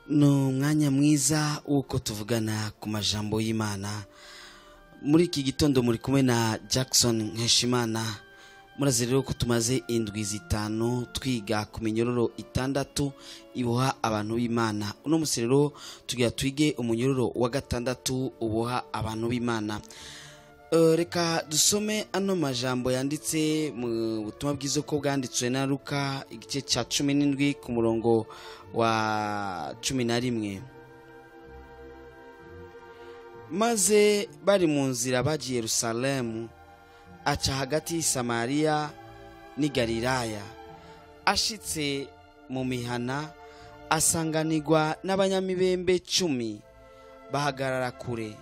Ni umwanya mwiza w'uko tuvugana ku majambo y'Imana. Muri iki gitondo muri kumwe na Jackson Nkeshimana. Murazi rero ko tumaze indwi zitanu twiga ku minyororo itandatu iboha abantu b'Imana. Uno musi rero tugira twige umunyororo wa gatandatu uboha abantu b'Imana. Reka dusome ano majambo yanditse mu butumwa bwiza ko bwanditswe na Luka igice cya 17 ku murongo wa 11. Maze bari mu nzira bagiye Yerusalemu, aca hagati y'Samariya n'i Galilaya. Ashitse mu mihana asanganirwa n'abanyamibembe 10 bahagarara kure,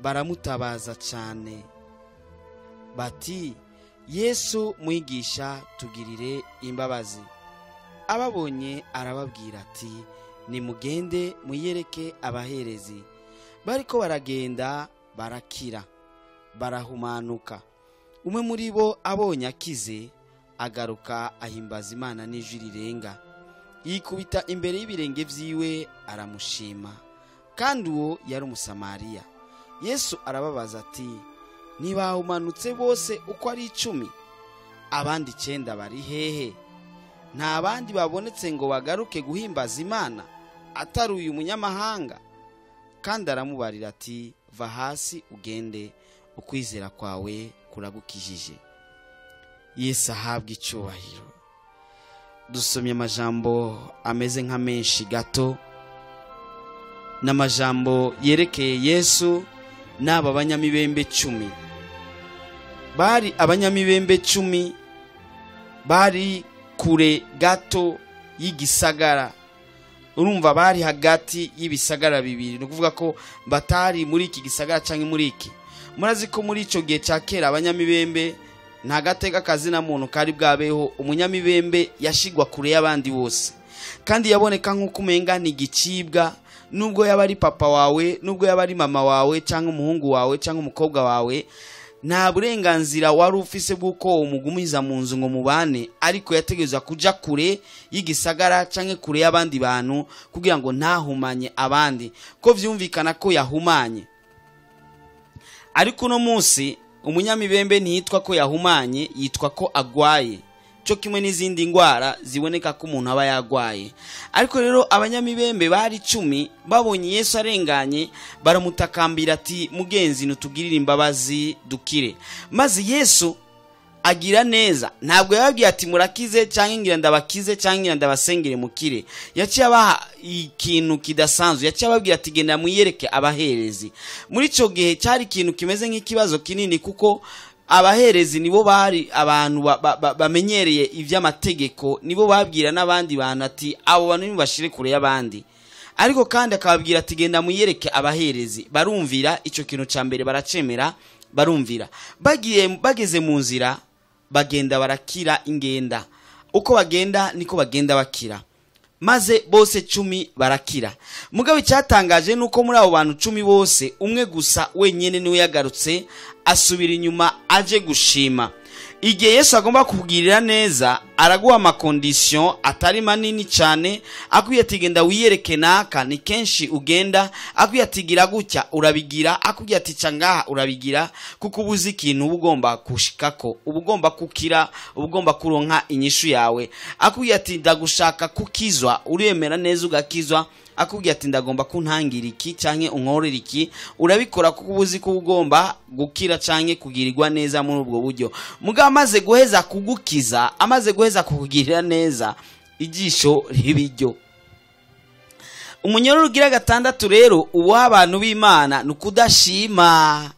baramutabaza cyane bati: Yesu mwigisha, tugirire imbabazi. Ababonye arababwira ati: nimugende muyereke abaherezi. Bariko baragenda barakira, barahumanuka. Umwe muri bo abonye akize agaruka ahimbaza Imana n'ijwi rirenga, yikubita imbere y'ibirenge vyiwe aramushima. Kandi uwo yari Umusamariya. Yesu arababaza ati: ntibahumanutse bose uko ari 10? Abandi 9 bari hehe? Nta bandi babonetse ngo bagaruke guhimbaza Imana atari uyu munyamahanga? Kandi aramubarira ati: va hasi ugende, ukwizera kwawe kuragukijije. Yesu ahabwe icyubahiro. Dusomye amajambo ameze nka menshi gato, n'amajambo yerekeye Yesu n'aba banyamibembe 10. Bari abanyamibembe 10 bari kure gato y'igisagara. Urumva bari hagati y'ibisagara bibiri, no kuvuga ko batari muri iki gisagara canke muri iki. Murazi ko muri ico gihe ca kera abanyamibembe nta gateka kazina muntu kari bwabeho. Umunyamibembe yashigwa kure y'abandi bose, kandi yaboneka nk'uko umenga ni igicibwa. Nubwo yaba ari papa wawe, nubwo yaba ari mama wawe, cyangwa umuhungu wawe, cyangwa umukobwa wawe, nta burenganzira wari ufise bw'uko umugumiza mu nzu ngo mubane, ariko yategerezwa kuja kure y'igisagara canke kure y'abandi bantu kugira ngo ntahumanye abandi, ko vyumvikana ko yahumanye. Ariko uno munsi umunyamibembe ntiyitwa ko yahumanye, yitwa ko agwaye, cyo kimwe n'izindi ngwara ziboneka ko umuntu aba yagwaye. Ariko rero abanyamibembe bari 10 babonye Yesu arenganye, baramutakambira ati: mugenzi, nutugirire imbabazi dukire. Maze Yesu agira neza, ntabwo yababwiye ati murakize cyangwa ngira ndabakize cyangwa ngira ndabasengere mukire. Yaciye abaha ikintu kidasanzwe, yaciye ababwira ati genda mwiyereke abaherezi. Muri ico gihe cyari ikintu kimeze nk'ikibazo kinini, kuko abaherezi nibo bari abantu bamenyereye ivy'amategeko, nibo babwira n'abandi bantu ati abo bantu nibashire kure y'abandi. Ariko kandi akababwira ati genda mwiyereke abaherezi. Barumvira ico kintu ca mbere, baracemera, barumvira. Bagiye bageze mu nzira bagenda barakira ingenda, uko bagenda niko bagenda bakira, maze bose 10 barakira. Mugabo icyatangaje nuko muri abo bantu 10 bose umwe gusa wenyene niwe yagarutse asubira inyuma aje gushima. Igihe Yesu agomba kukugirira neza araguha amakondition atari manini cyane, akwiye ati genda wiyereke naka, ni kenshi ugenda, akwiye ati gira gutya urabigira, akwiye ati ca ngaha urabigira, kuko ubuzi ikintu uba ugomba kushikako, uba ugomba kukira, uba ugomba kuronka inyishu yawe. Akwiye ati ndagushaka kukizwa, uremera neza ugakizwa. Akubwiye ati ndagomba kuntangira iki canke unkorera iki, urabikora kuko ubuzi ko ugomba gukira canke kugirirwa neza muri ubwo buryo. Mugabo amaze guheza kugukiza, amaze guheza kukugirira neza, ijisho ribiryo. Umunyororo ugira gatandatu rero uwa abantu b'Imana ni ukudashima.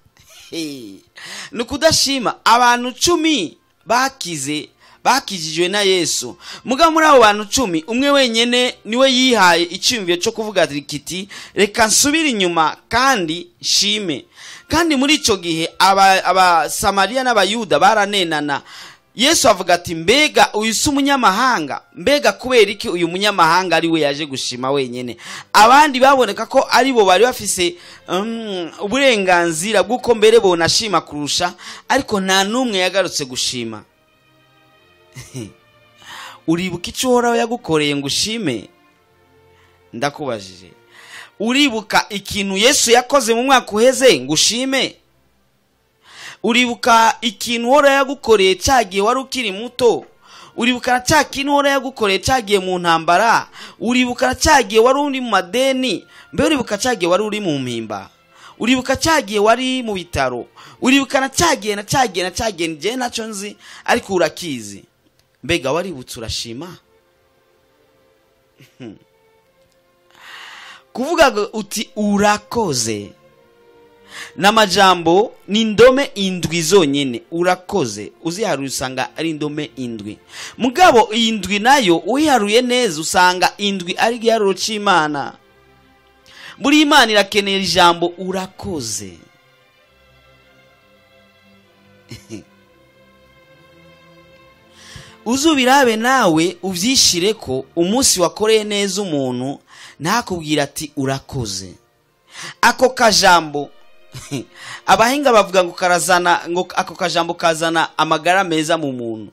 Ni ukudashima. Abantu 10 bakize, bakijijwe na Yesu. Mugabo muri abo bantu 10 umwe wenyene niwe yihaye icyumviro cyo kuvuga ati kiti reka nsubire inyuma kandi nshime. Kandi muri ico gihe Abasamariya n'Abayuda baranenana. Yesu avuga ati mbega uyu si umunyamahanga? Mbega kubera iki uyu munyamahanga ari we yaje gushima wenyene? Abandi baboneka ko ari bo bari bafise uburenganzira bw'uko mbere bonashima kurusha, ariko nta numwe yagarutse gushima. Uribuka ico Uhoraho yagukoreye ngo ushime? Ndakubajije, uribuka ikintu Yesu yakoze mu mwaka uheze ngo ushime? Uribuka ikintu uhora yagukoreye cyagiye wari ukiri muto? Uribuka cya kintu uhora yagukoreye cyagiye mu ntambara? Uribuka cyagiye wari uri mu madeni? Mbe uribuka cyagiye wari uri mu mpimba? Uribuka cyagiye wari mu bitaro? Uribuka na cyagiye na cyagiye na cyagiye? Njye ntacyo nzi ariko urakizi. Mbega waributse urashima? Kuvuga uti urakoze n'amajambo ni indome indwi zonyine. Urakoze uziharuye usanga ari indome indwi. Mugabo iyi ndwi nayo uyiharuye neza usanga indwi ari igiharuro cy'Imana. Muri Imana irakenera ijambo urakoze. Uzubirabe nawe uvyishire ko umunsi wakoreye neza umuntu ntakubwira ati urakoze. Ako kajambo abahinga bavuga ngo karazana, ngo ako kajambo kazana amagara meza mu muntu.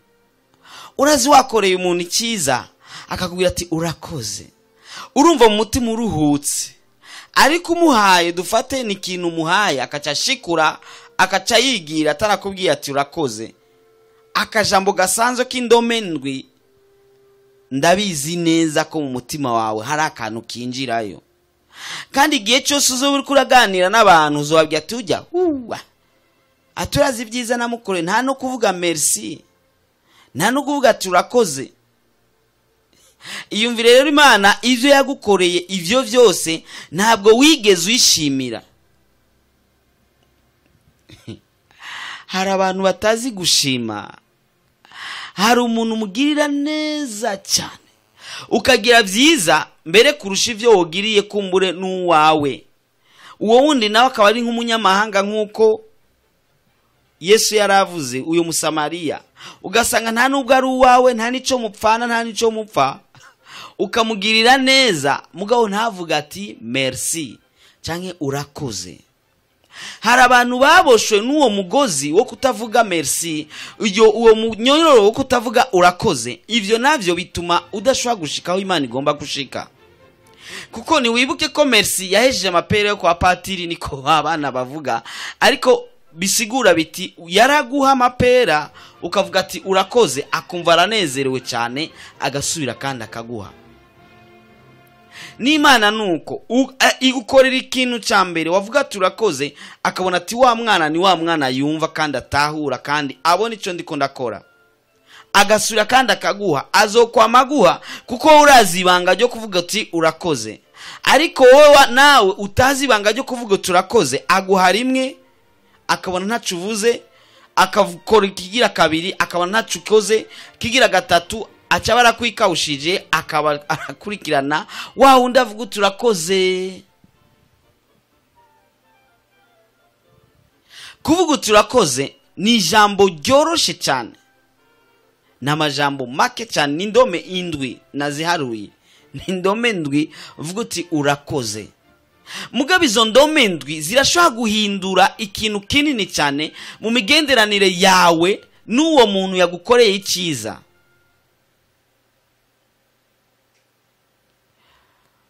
Urazi wakoreye umuntu icyiza akakubwira ati urakoze, urumva mu mutima uruhutse. Ariko umuhaye, dufate ni ikintu umuhaye akaca ashikura akaca yigira atarakubwiye ati urakoze. Akajambo gasanzwe k'indome ndwi, ndabizi neza ko mu mutima wawe hari akantu kinjirayo. Kandi igihe cyose uzoba uriko uraganira n'abantu uzobabwira ati ujya huwa aturazi ibyiza namukore, nta no kuvuga merci, nta no kuvuga ati urakoze. Iyumvire rero Imana ivyo yagukoreye ivyo vyose ntabwo wigeze uyishimira. Hari abantu batazi gushima. Hari umuntu umugirira neza cyane ukagira byiza mbere kurusha ivyo wogiriye kumbure n'uwawe. Uwo wundi nawe akaba ari nk'umunyamahanga nk'uko Yesu yaravuze uyu Musamariya. Ugasanga nta nubwo ari uwawe, nta nico mupfana, nta nico mupfa, ukamugirira neza mugabo ntavuga ati merci canke urakoze. Hari abantu baboshwe n'uwo mugozi wo kutavuga merci, iyo uwo munyororo wo kutavuga urakoze. Ivyo navyo bituma udashobora gushika aho Imana igomba gushika. Kuko ni wibuke ko merci yahejeje amapere yo kwa patiri, niko abana bavuga, ariko bisigura biti yaraguha amapera ukavuga ati urakoze, akumva aranezerewe cyane agasubira kandi akaguha. N'Imana nuko igukorera ikintu cya mbere wavuga turakoze, akabona ati wa mwana ni wa mwana yumva kandi atahura kandi abona icyo ndiko ndakora, agasubira kandi akaguha. Azokwama aguha kuko urazi ibanga ryo kuvuga ati urakoze. Ariko wowe nawe utazi ibanga ryo kuvuga turakoze, aguha rimwe akabona ntaco uvuze, akakora ikigira kabiri akabona ntaco ukoze, kigira gatatu aca barakwikawushije akaba arakurikirana wa wundi avuga turakoze. Kuvuga turakoze ni ijambo ryoroshe cyane, ni amajambo make cyane, ni indome indwi naziharuye, ni indome ndwi uvuga uti urakoze. Mugabo izo ndome ndwi zirashobora guhindura ikintu kinini cyane mu migenderanire yawe n'uwo muntu yagukoreye icyiza.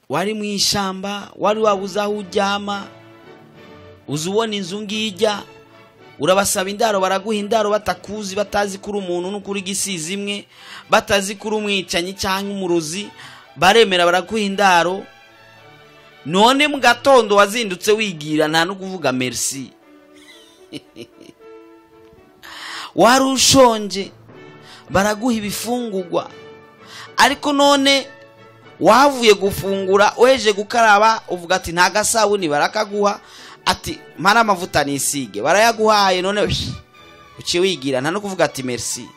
Wari mu ishamba, wari wabuze aho uryama, uza ubona inzu ngijya, urabasaba indaro baraguha indaro batakuzi, batazi kuri umuntu n'ukuri gisizi imwe, batazi kuri umwicanyi cyangwa umurozi, baremera baraguha indaro. None mu gatondo wazindutse wigira nta no kuvuga merci. Wari ushonje baraguha ibifungurwa, ariko none wavuye gufungura weje gukaraba uvuga ati nta gasabuni barakaguha, ati mara amavuta nisige barayaguhaye, none uciye wigira nta no kuvuga ati merci.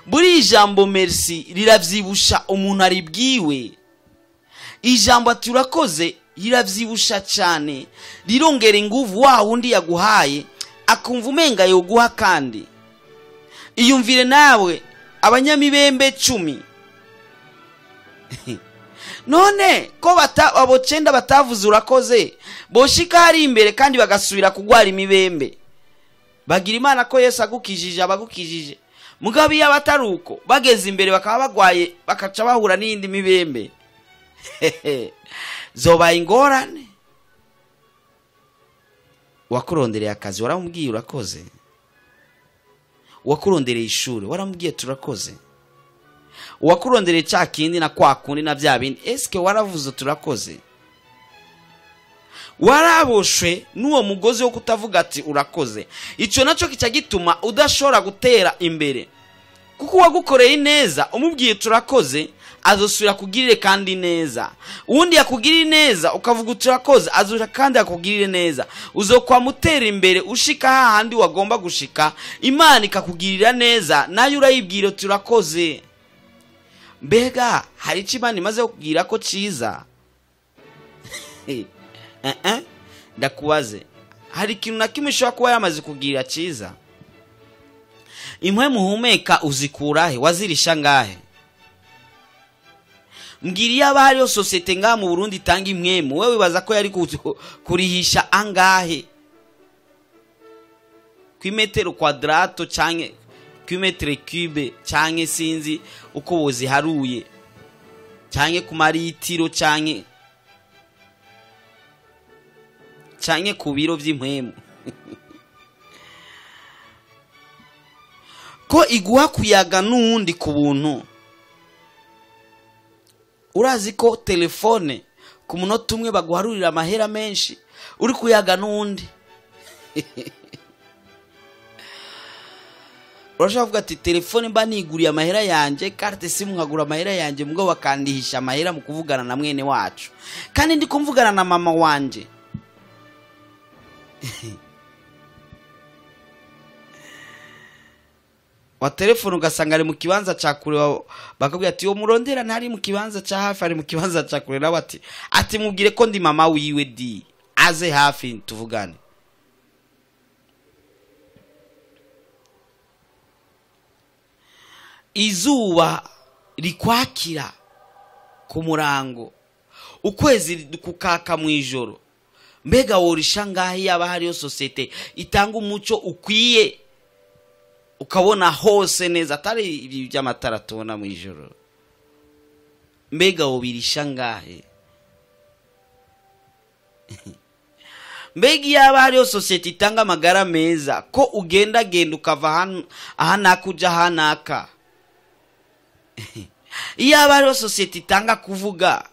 Buri ijambo merci riravyibusha umuntu aribwiwe. Ijambo ati urakoze riravyibusha cyane, rirongera inguvu wa wundi yaguhaye akumva umenga yoguha. Kandi iyumvire nawe abanyamibembe 10 none ko abo 9 batavuze urakoze, boshika hari imbere kandi bagasubira kugwara imibembe. Bagira Imana ko Yesu agukijije abagukijije. Mugabo iyo abatari uko bageze imbere bakaba bagwaye bakaca bahura n'iyindi mibembe, zobaye ingorane. Wakurondereye akazi waramubwiye urakoze, wakurondereye ishuri waramubwiye turakoze, wakurondereye cya kindi na kwa kundi na bya bindi, eske waravuze turakoze? Waraboshwe n'uwo mugozi wo kutavuga ati urakoze. Icyo nacyo kica gituma udashobora gutera imbere, kuko uwagukoreye neza umubwiye turakoze azosubira kugirire kandi neza. Uwundi yakugirire neza ukavuga turakoze azosubira kandi akugirire neza. Uzokwamutera imbere ushika hahandi wagomba gushika, Imana ikakugirira neza nayo urayibwira turakoze. Mbega hari icyo Imana imaze kukubwira ko ciza? Ndakubaze, hari ikintu na kimwe ishobora kuba yamaze kugirira ciza? Imwe muhumeka uzikurahe? Wazirisha ngahe? Mbwira iyo aba hariyo sosiyete ngaha mu Burundi itanga imwemu, wewe wibaza ko yari kurihisha angahe? Ku kwadrato canke ku metre cube canke sinzi uko boziharuye, canke ku maritiro canke ku biro vy'impwemu. Ko iguha kuyaga n'uwundi ku buntu. Urazi ko telefone ku munota umwe baguharurira amahera menshi uri kuyaga n'uwundi. Urashobora kuvuga ati telefone mba niguriye amahera yanje, carte SIM nkagura amahera yanje, mugabo bakandihisha amahera mu kuvugana na mwene wacu, kandi ndi kumvugana na mama wanje. Wa telefone ugasanga ari mu kibanza ca kure, bakabwira ati uwo murondera ntari mu kibanza ca hafi, ari mu kibanza ca kure. Nawe ati mubwire ko ndi mama wiwe di aze hafi tuvugane. Izuba rikwakira ku murango, ukwezi kukaka mu ijoro. Mbega worisha ngahe yaba hariyo sosiyete itanga umuco ukwiye ukabona hose neza, atari ibi by'amatara tubona mu ijoro? Mbega wobirisha ngahe? Mbega yaba hariyo sosiyete itanga amagara meza, ko ugenda genda ukava aha naka uja aha naka? Yaba hariyo sosiyete itanga kuvuga,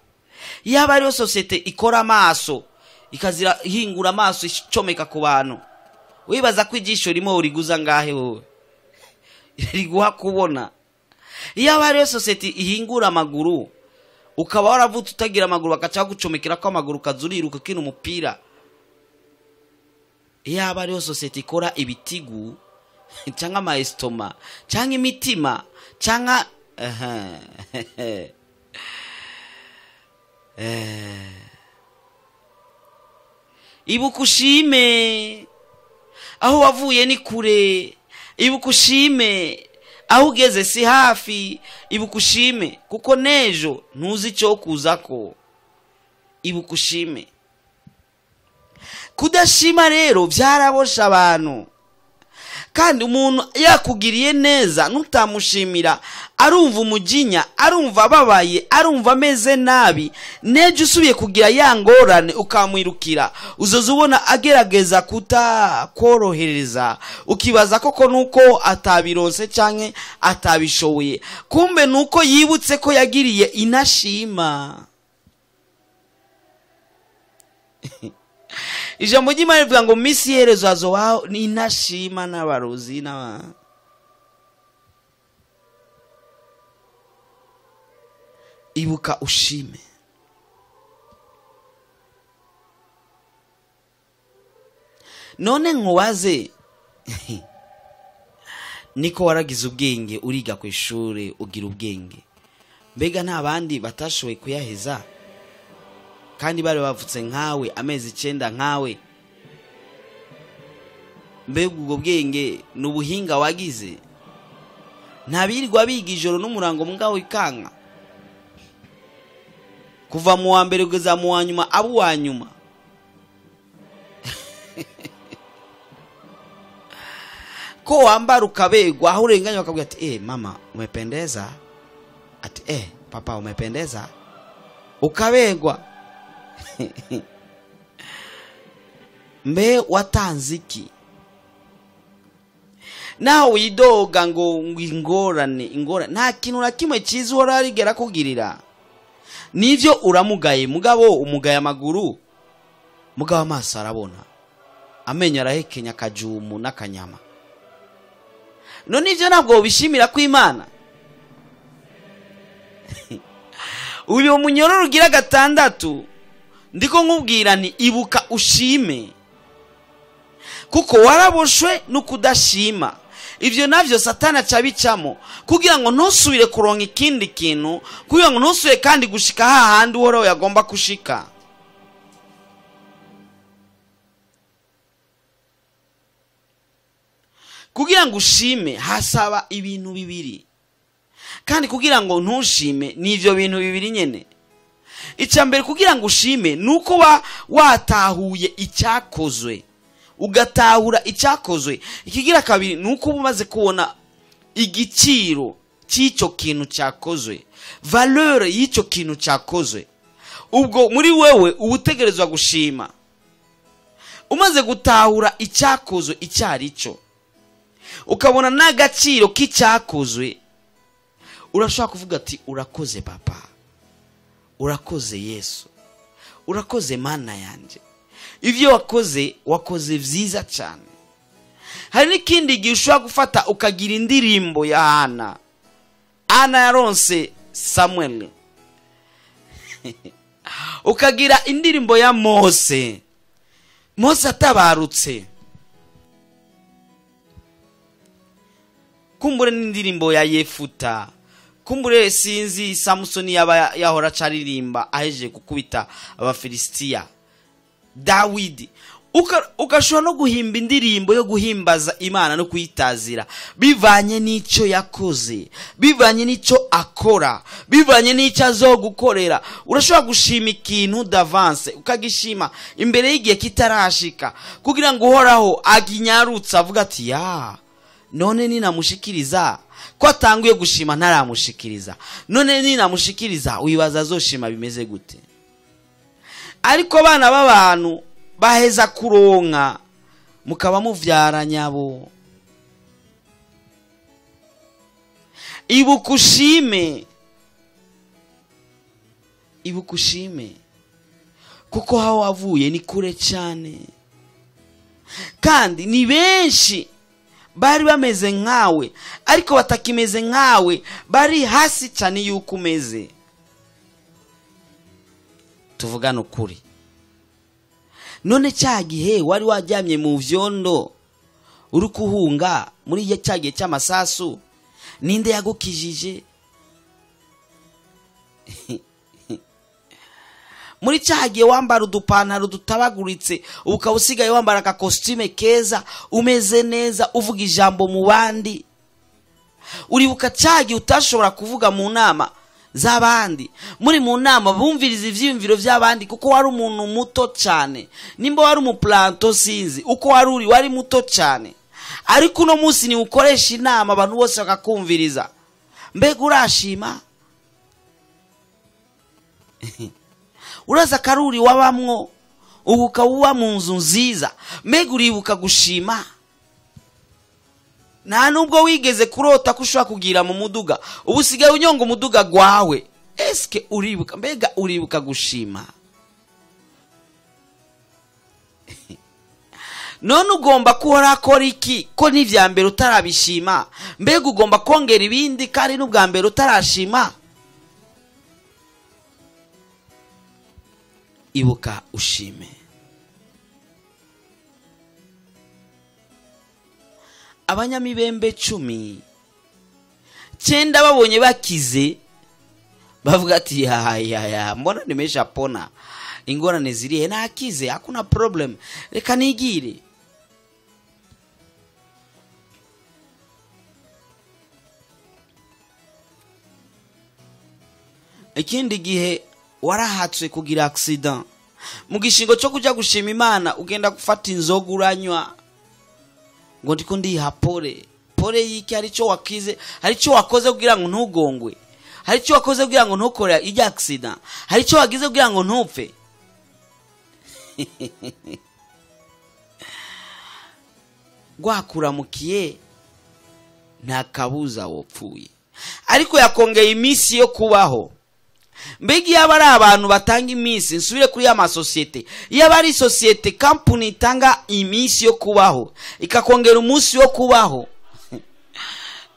yaba hariyo sosiyete ikora amaso ikazira hingura amaso icomeka ku bantu, wibaza ko ijisho rimwe uriguza ngahe wowe riguha kubona? Yaba hariyo sosiyete ihingura amaguru, ukaba waravutse utagira amaguru bakaca gucomekera ko amaguru ukazuriruka ukina umupira. Yaba hariyo sosiyete ikora ibitigu cyangwa amaestoma cyangwa imitima cyangwa ibuka ushime aho wavuye ni kure, ibuka ushime aho ugeze si hafi, ibuka ushime kuko nejo ntuzi icyo kuzako. Ibuka ushime. Kudashima rero byarabosha abantu. Kandi umuntu yakugiriye neza nutamushimira arumva umujinya, arumva ababaye, arumva ameze nabi. Nejo usubiye kugira ya ngorane ukamwirukira, uzoza ubona agerageza kutakorohereza, ukibaza koko nuko atabironse canke atabishoboye, kumbe nuko yibutse ko yagiriye inashima. Ijambo ry'Imana rivuga ngo misi iherezo hazobaho inashima n'abarozi n'aba. Ibuka ushime. None nkubaze, niko waragize ubwenge uriga ku ishuri ugira ubwenge, mbega nta bandi batashoboye kuyaheza kandi bari bavutse nkawe amezi 9 nkawe? Mbega ubwo bwenge n'ubuhinga wagize? Ntabirirwa biga ijoro n'umurango mugabo ikanka kuva mu wa mbere kugeza mu wa nyuma, abo wa nyuma. Ko wambara ukabegwa, aho urenganya bakabwira ati mama umependeza, ati papa umependeza, ukabegwa. Mbe watanze iki? Naho widoga ngo ingorane ingorane, nta kintu na kimwe cyiza uhora arigera kugirira. Nivyo uramugaye, mugabo umugaye amaguru, mugabo amaso arabona, amenyo arahekenya akajumu n'akanyama. None ivyo ntabwo bishimira ko Imana. Uyu munyororo ugira gatandatu, ndiko nkubwira nti ibuka ushime, kuko waraboshwe no kudashima. Ivyo navyo Satana cabicamo kugira ngo ntusubire kuronka ikindi kintu, kugira ngo ntusubire kandi gushika hahandi Uhoraho yagomba kushika. Kugira ngo ushime hasaba ibintu bibiri, kandi kugira ngo ntushime ni ivyo bintu bibiri nyene. Icya mbere kugira ngo ushime nuko watahuye icyakozwe, ugatahura icyakozwe. Ikigira kabiri nuko umaze kubona igiciro cy'icyo kintu cyakozwe, valeur y'icyo kintu cyakozwe. Ubwo muri wewe ubutegerezwa gushima. Umaze gutahura icyakozwe icyari cyo, ukabona n'agaciro k'icyakozwe, urashobora kuvuga ati urakoze papa, urakoze Yesu, urakoze Mana yanje, ivyo wakoze wakoze vyiza cyane. Hari n'ikindi gihe ushobora gufata ukagira indirimbo ya Hana. Hana yaronse Samuel. Ukagira indirimbo ya Mose, Mose atabarutse. Kumbure n'indirimbo ya Yefuta, kumbure sinzi Samusoni yaba yahora caririmba aheje gukubita Abafilisitiya, Dawidi. Ukashobora no guhimba indirimbo yo guhimbaza Imana no kuyitazira, bivanye n'icyo yakoze, bivanye n'icyo akora, bivanye n'icyo azogukorera. Urashobora gushima ikintu d'avance, ukagishima imbere y'igihe kitarashika, kugira ngo Uhoraho aginyarutse avuga ati ya none ninamushikiriza ko atanguye gushima ntaramushikiriza, none ninamushikiriza wibaza azoshima bimeze gute? Ariko abana b'abantu baheza kuronka mukaba muvyara nyabo. Ibuka ushime, ibuka ushime, kuko aho wavuye ni kure cyane, kandi ni benshi bari bameze nkawe ariko batakimeze nkawe, bari hasi cyane yuko umeze. Tuvugane ukuri. None cya gihe wari wajyamye mu vyondo uri kuhunga muri cya gihe cy'amasasu, ninde yagukijije? Muri cya gihe wambara udupantaro dutabaguritse, ukaba usigaye wambara aka costume keza, umeze neza, uvuga ijambo mu bandi. Uribuka cya gihe utashobora kuvuga mu nama z'abandi, muri mu nama bumviriza ivyiyumviro by'abandi, kuko wari umuntu muto cyane. Nimba wari umuplanto sinzi uko wari uri, wari muto cyane. Ariko uno munsi ni ukoresha inama abantu bose bakakumviriza. Mbega urashima? Uraza karuri wabamwo, ubu ukaba mu nzu nziza, mbega uribuka gushima? Nta nubwo wigeze kurota ko ushobora kugira mu muduga, ubu usigaye unyonga umuduga gwawe. Eske uribuka? Mbega uribuka gushima? None ugomba kuhora akora iki ko n'ivya mbere utarabishima? Mbega ugomba kongera ibindi kandi n'ubwa mbere utarashima? Ibuka ushime. Abanyamibembe 10 9 babonye bakize bavuga ati ya mbona nimeshapona, ingorane zirihe, nakize, hakuna problem, reka nigire. Ikindi gihe warahatswe kugira accident, mu gishingo cyo kuja gushima Imana ugenda gufata inzoga uranywa. Ngo ndiko ndiha pole pole y'iki? Hari icyo wakize, hari icyo wakoze kugira ngo ntugongwe, hari icyo wakoze kugira ngo ntukore ijya accident, hari icyo wagize kugira ngo ntupfe. Gwakuramukiye nta kabuza wopfuye, ariko yakongeye iminsi yo kubaho. Mbega iyo aba ari abantu batanga iminsi, nsubire kuri ya masosiyete, iyo aba ari sosiyete kampuni itanga iminsi yo kubaho ikakongera umunsi wo kubaho.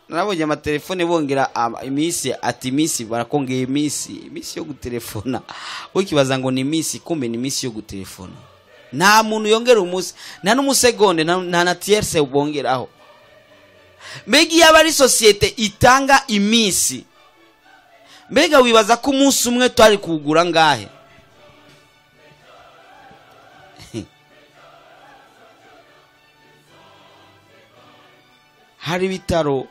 Narabonye amatelefone bongera iminsi, ati iminsi barakongera iminsi, iminsi yo gutelefona. Ukibaza ngo ni iminsi, kumbe ni iminsi yo gutelefona. Nta muntu yongera umunsi, nta n'umusegonde, nta na tierce bongeraho. Mbega iyo aba ari sosiyete itanga iminsi, mbega wibaza ko umunsi umwe twari kuwugura ngahe? Hari ibitaro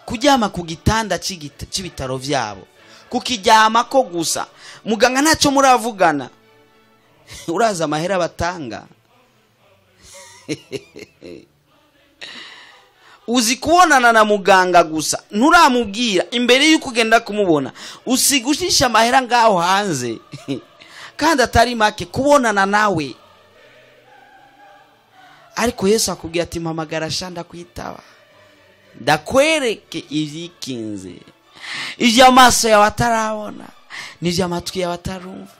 kuryama ku gitanda c'ibitaro vyabo, kukiryama ko gusa muganga ntacyo muravugana, uraza amahera batanga. Uzi kubonana na muganga gusa nturamubwira imbere y'uko ugenda kumubona, usigushisha amahera ngaho hanze kandi atari make kubonana nawe. Ariko Yesu akubwira ati mpamagara sha ndakwitaba, ndakwereke ibyikinze, ibyo amaso yawe atarabona n'ibyo amatwi yawe atarumva,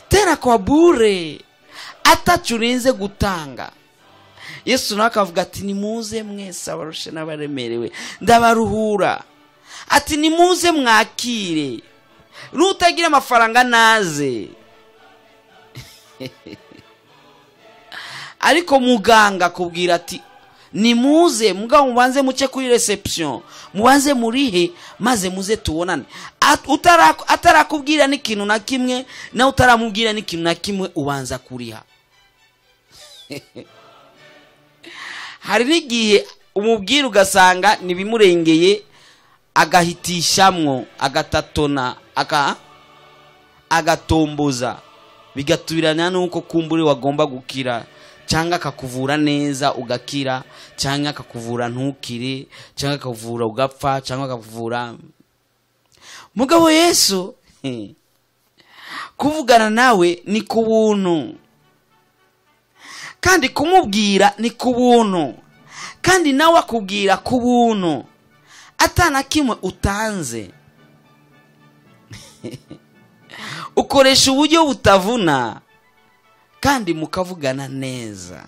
tena kwa bure atacurinze gutanga. Yesu nawe akavuga ati nimuze mwese abarushe n'abaremerewe ndabaruhura. Ati nimuze mwakire, n'utagira amafaranga naze. Ariko muganga akubwira ati nimuze mugabo mubanze muce kuri reception, mubanze murihe maze muze tubonane. Atarakubwira n'ikintu na kimwe, nawe utaramubwira n'ikintu na kimwe, ubanza kuriha. Hari n'igihe umubwira ugasanga ntibimurengeye, agahitishamwo, agatatona, agatomboza, bigatubirana nuko kumbure wagomba gukira, cyangwa akakuvura neza ugakira, cyangwa akakuvura ntukire, cyangwa akakuvura ugapfa, cyangwa akakuvura. Mugabo Yesu kuvugana nawe ni ku buntu, kandi kumubwira ni ku buntu, kandi nawe akubwira ku buntu atana kimwe utanze. Ukoresha uburyo butavuna kandi mukavugana neza,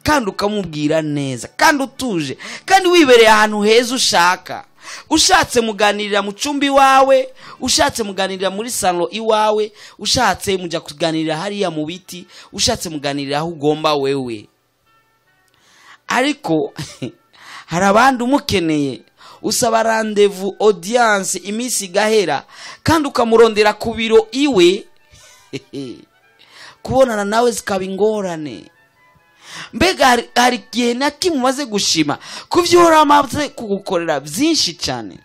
kandi ukamubwira neza, kandi utuje, kandi wibereye ahantu heza ushaka. Ushatse muganirira mu cumbi wawe, ushatse muganirira muri salo iwawe, ushatse mujya kuganirira hariya mu biti, ushatse muganirira aho ugomba wewe. Ariko hari abandi umukeneye usaba rendez-vous audience iminsi igahera, kandi ukamurondera ku biro iwe, kubonana nawe zikaba ingorane. Mbega hari igihe na kimwe umaze gushima ku byo uhora amaze kugukorera byinshi cyane?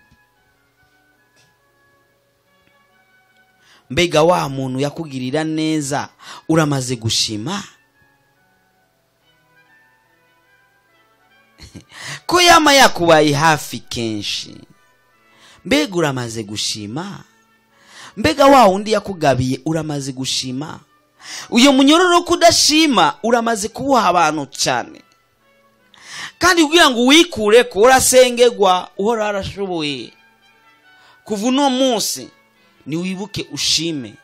Mbega wa muntu yakugirira neza uramaze gushima? Ko yama yakubaye hafi kenshi, mbega uramaze gushima? Mbega wa wundi yakugabiye uramaze gushima? Uyo munyororo kudashima uramaze kubuha abantu cyane, kandi kugira ngo wikure ko urasengegwa uhora arashoboye. Kuva uno munsi ni wibuke ushime.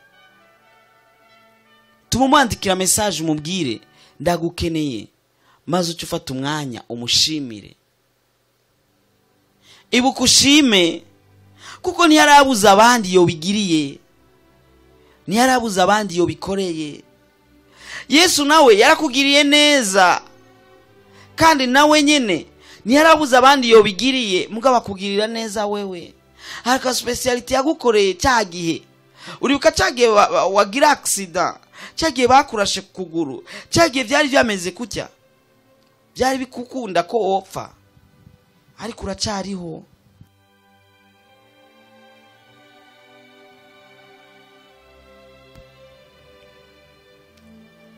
Tumumwandikira message umubwire ndagukeneye, maze uce ufata umwanya umushimire. Ibuka ushime, kuko ntiyarabuza abandi yo bigiriye, ntiyarabuza abandi yo bikoreye. Yesu nawe yarakugiriye neza, kandi nawe nyene ntiyarabuza abandi yo bigiriye, mugabo akugirira neza wewe. Hari ka speciality yagukoreye cyagihe uribuka, cyagihe wagira accident, cyagihe bakurashe kuguru, cyagihe byari byameze kutya, byari bikukunda ko wopfa, ariko uracyariho.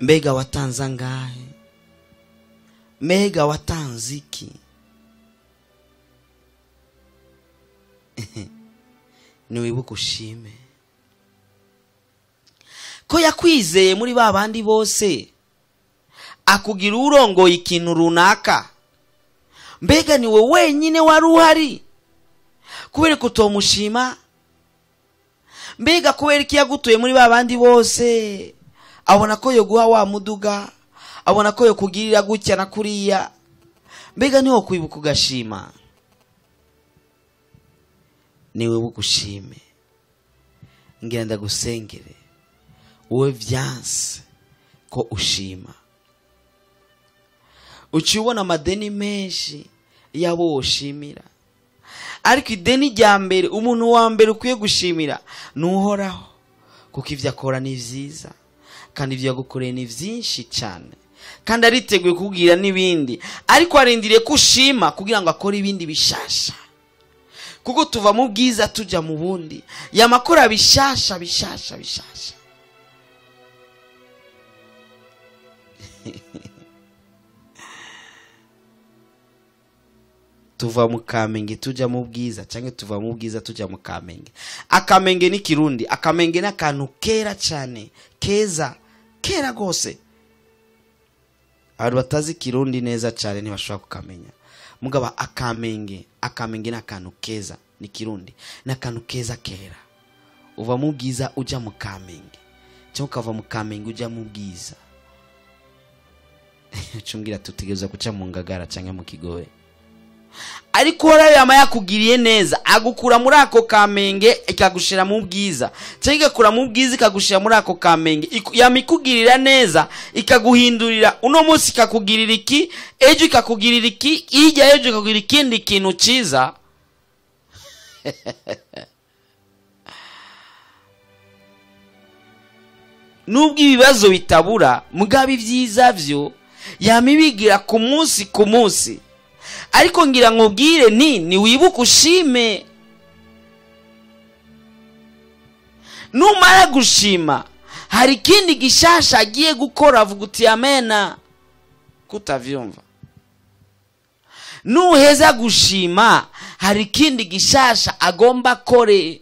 Mbega watanze angahe? Mbega watanze iki? Niwibuke ushime ko yakwizeye muri ba bandi bose, akugira urongoye ikintu runaka. Mbega niwe wenyine wari uhari kubera ko utomushima? Mbega kubera iki yagutuye muri ba bandi bose, abona ko yoguha wa muduga, abona ko yokugirira gutya na kuriya? Mbega niho kwibuka ugashima? Niwe bugushime. Ngira ndagusengere wowe vyanse ko ushima. Uciye ubona amadeni menshi yabo woshimira, ariko ideni rya mbere, umuntu wa mbere ukwiye gushimira ni Uhoraho, kuko ivyo akora ni vyiza kandi ivyo yagukoreye ni vyinshi cyane, kandi ariteguye kukubwira n'ibindi, ariko arindiriye ko ushima kugira ngo akore ibindi bishasha. Kuko tuva mu bwiza tuja mu bundi, yamakora bishasha bishasha bishasha. Tuva mu Kamenge tuja mu bwiza, canke tuva mu bwiza tuja mu Kamenge. Akamenge ni Kirundi, akamenge ni akantu kera cyane, keza, kera gose. Abantu batazi Kirundi neza cyane ntibashobora kukamenya. Mugaba akamenge, akamenge ni akantu keza, ni Kirundi, ni akantu keza kera. Uva mu bwiza uja mu Kamenge, cyangwa ukava mu Kamenge uja mu bwiza. Ucumbwira tutegereza guca mu Ngagara canke mu Kigobe. Ariko Uhoraho yama yakugiriye neza, agukura muri ako Kamenge ikagushira mu bwiza, cyangwa igakura mu bwiza ikagushira muri ako Kamenge. Yama ikugirira neza, ikaguhindurira uno munsi, ikakugirira iki, ejo ikakugirira iki, hirya ejo ikakugirira ikindi kintu ciza. Nubwo ibibazo bitabura, mugabo ibyiza vyo yama ibigira ku munsi ku munsi. Ariko ngira nkubwire ni wibuke ushime. Numara gushima hari ikindi gishasha agiye gukora, avuga uti amena, kutavyumva. Nuheza gushima hari ikindi gishasha agomba kore.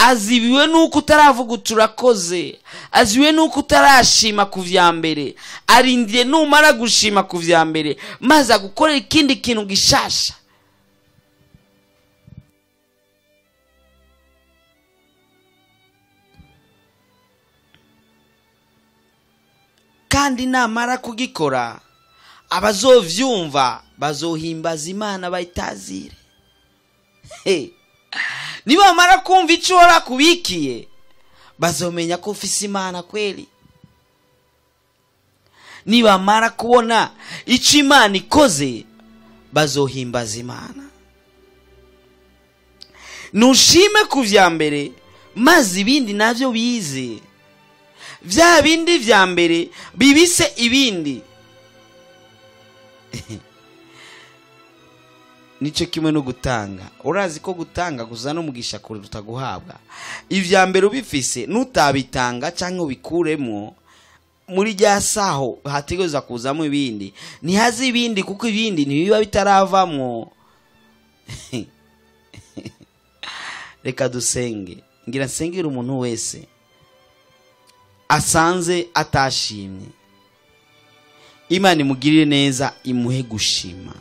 Azibiwe nuko utaravuga uturakoze, azibiwe nuko utarashima ku vya mbere, arindiriye numara gushima ku vya mbere maze agukorera ikindi kintu gishasha. Kandi namara kugikora abazovyumva bazohimbaza Imana bayitazire. Hey. Nibamara kumva ico warakubikiye bazomenya ko ufise Imana kweli. Nibamara kubona ico Imana ikoze bazohimbaza Imana. Nushime ku vya mbere maze ibindi navyo bize. Vya bindi vya mbere bibise ibindi. Nico kimwe no gutanga. Urazi ko gutanga kuzana umugisha kuruta guhabwa. Ivya mbere ubifise nutabitanga canke ubikuremo muri rya saho hategerezwa kuzamo ibindi. Ntihazi ibindi kuko ibindi ntibiba bitaravamwo. Reka dusenge. Ngira nsengere umuntu wese asanze atashimye. Imana imugirire neza, imuhe gushima,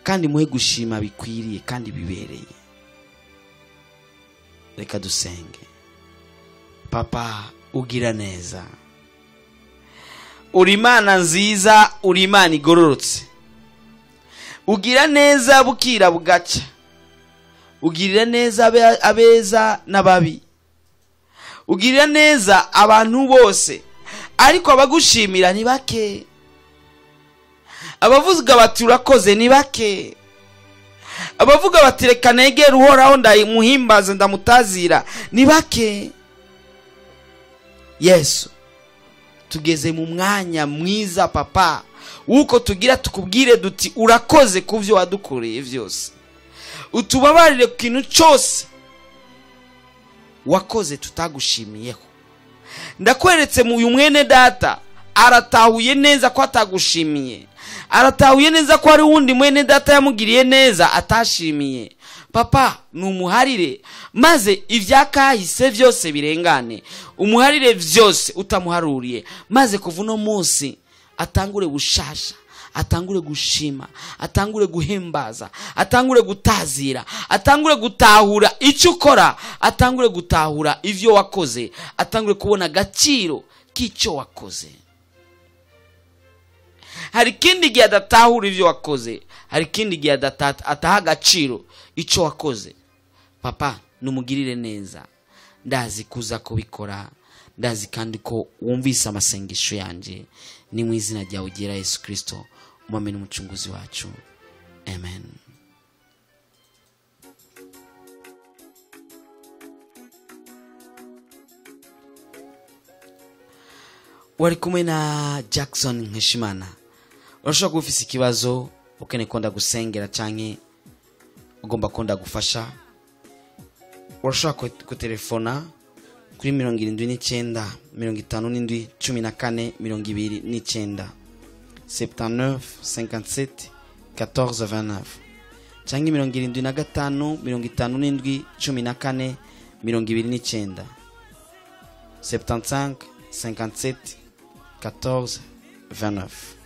kandi imuhe gushima bikwiriye kandi bibereye. Reka dusenge. Papa ugira neza, uri Imana nziza, uri Imana igororotse, ugira neza bukira bugaca, ugirira neza abeza n'ababi, ugirira neza abantu bose, ariko abagushimira ni bake, abavuga bati urakoze ni bake, abavuga bati reka negere Uhoraho ndamuhimbaza ndamutazira ni bake. Yesu, tugeze mu mwanya mwiza papa wuko tugira tukubwire duti urakoze kuvyo wadukoreye vyose, utubabarire ku kintu cyose wakoze tutagushimiyeho. Ndakweretse mu uyu mwene data Aratahuye neza ko atagushimiye, aratahuye neza ko hari uwundi mwene data yamugiriye neza atashimiye. Papa, numuharire maze ibyakahise byose birengane, umuharire byose utamuharuriye, maze kuva uno munsi atangure bushasha, atangure gushima, atangure guhimbaza, atangure gutazira, atangure gutahura icyo ukora, atangure gutahura ivyo wakoze, atangure kubona agaciro k'icyo wakoze. Hari ikindi gihe adatahura ivyo wakoze, hari ikindi gihe ataha agaciro icyo wakoze. Papa, numugirire neza, ndazi kuza kubikora, ndazi kandi ko wumvise amasengesho yanje. Ni mu izina ryawe ryera Yesu Kristo, umwami n'umucunguzi wacu, amen. Wari kumwe na Jackson Nkeshimana. Urashobora kuba ufise ikibazo ukeneye ko ndagusengera canke ugomba ko ndagufasha, urashobora kutelefona kuri 79 57 14 29, 79 57 14 29, canke 75 57 14 29, 75 57 14 29.